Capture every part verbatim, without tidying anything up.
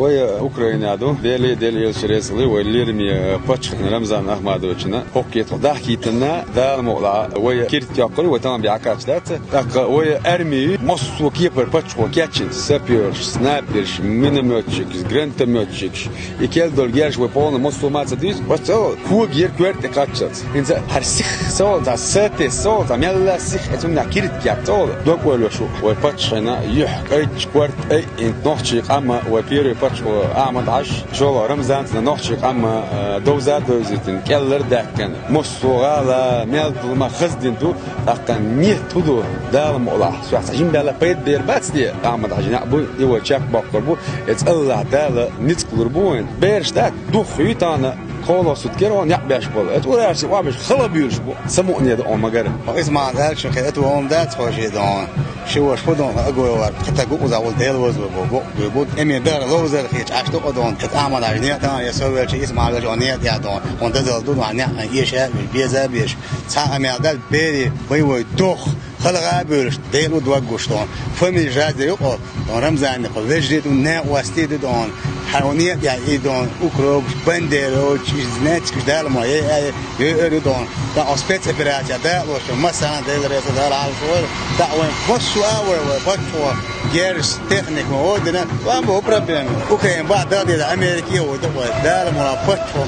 Вай Украина ду, Дели, Дели элча реза хилва вай лераме паччахьна Рамзан Ахмадовична. ХӀокху кхетахь дахкийтина, Дала мукъалахь, вай киртка йоккхур ю, вай тахана бен Ӏакхаччалц. ТӀаккха вай арми массо а кепара паччахьо кечйина, сапёрш, снайперш, миномётчикаш, гранатомётчикаш, и кхел долу герзаш вай полна массо а ма ца дуьйцу, оццул когера коьрта тӀе кхаччалц. ХӀинца хӀара сих ца волу, цхьа сатесс ца волу, цхьа мелла сих, оцу хӀуманах киртка яккха ца волу. Дог-ойла йо шу, вай паччахьна юьхь кхайчча корта айина нохчийн къам а, вай первый паччахьо Ахьмад-Хьаьжа, шолгӀа Рамзанца нохчийн къам а, довза а довзийтина, кӀеллара а даьккхина. Массо а гӀала, мел долу ма хаздина ду, тӀаккха нийят хӀун ду, Дала мукъалахь. Соьца жимма баьлла пайда бер бац те, Ахьмад-Хьаьжин некъ бу, и вай чекхбоккхур бу, эцу АллахӀ Дала ницкъ лур бу вайна. Бераш дац, духхьал ю тахана, кхоалгӀа сутка яра вайна некъ беш болу. Эцу урачу охьабеш хала буьйлуш бу. Ца мукъане ду хьуна, магар. Иза ма аьлла, шун кхин а тӀе хӀума дац хьо шен дон. Ши ваша хӀун дон агой вара, кхин тӀе гуъу зӀе волу Дела вазо бо, бо, бо, бо. Эми дара ловзар хи чӀаш ду къа дон. Кхин а Ахьмад-Хьаьжин некъ тӀе ян, я со велча, иза ма аьлла, шун некъ тӀе ян дон. ХӀунда дезал ду, дон, некъ тӀе ешаш а, беза а беш. Цхьа а мел дац, бери, бай вай доху. Хала гӀа а буьйлуш, Дела ду дог гуш дон. Фамилия жаздир ю кхо, дон Рамзанна кхо, вежарий ду, некъостий ду дон. Хьан некъ ян и дон, укропаш, бандеровчаш, иза нецкаш Дала ма, е, е, е, е, ю дон. Тахана спецоперация далош, массарна Дела реза, Дала Ӏалашо вай. Тахана вайн массо а вай, вай, паччахьо, герз, техника ма вай дина, ван бу проблема. Украин бахьа дала деза, Америка а вай, ду вай. Дала ма, паччахьо,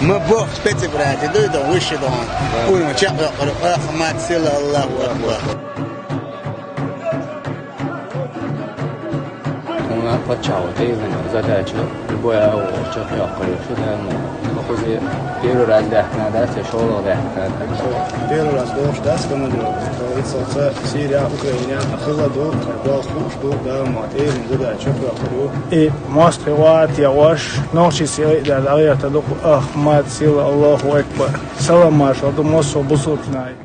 ма боху спецоперация, дуй дон, вуьши дон. Уьйна чекхбоккхур, Ахьмад, сила, Аллаху акбар. Хьуна паччахьо тӀе йиллина задача, любой агӀор чекхйоккхур ю шу, Дала мукъалахь. Кхузахь первый раз даьхкина дац, я шолгӀа даьхкина дац? Первый раз долуш дац командировка. Иццалца Сирия, Украина хилла ду, болх хууш ду, Дала мукъалахь, тӀе йиллина задача чекхйоккхур ю. И мостагӀий вац я ваша, нохчийн сий айъа даьлла, агӀерта ду-кх Ахьмад, сила, Аллаху акбар. Салам-маршалла ду массо а бусалба нахе.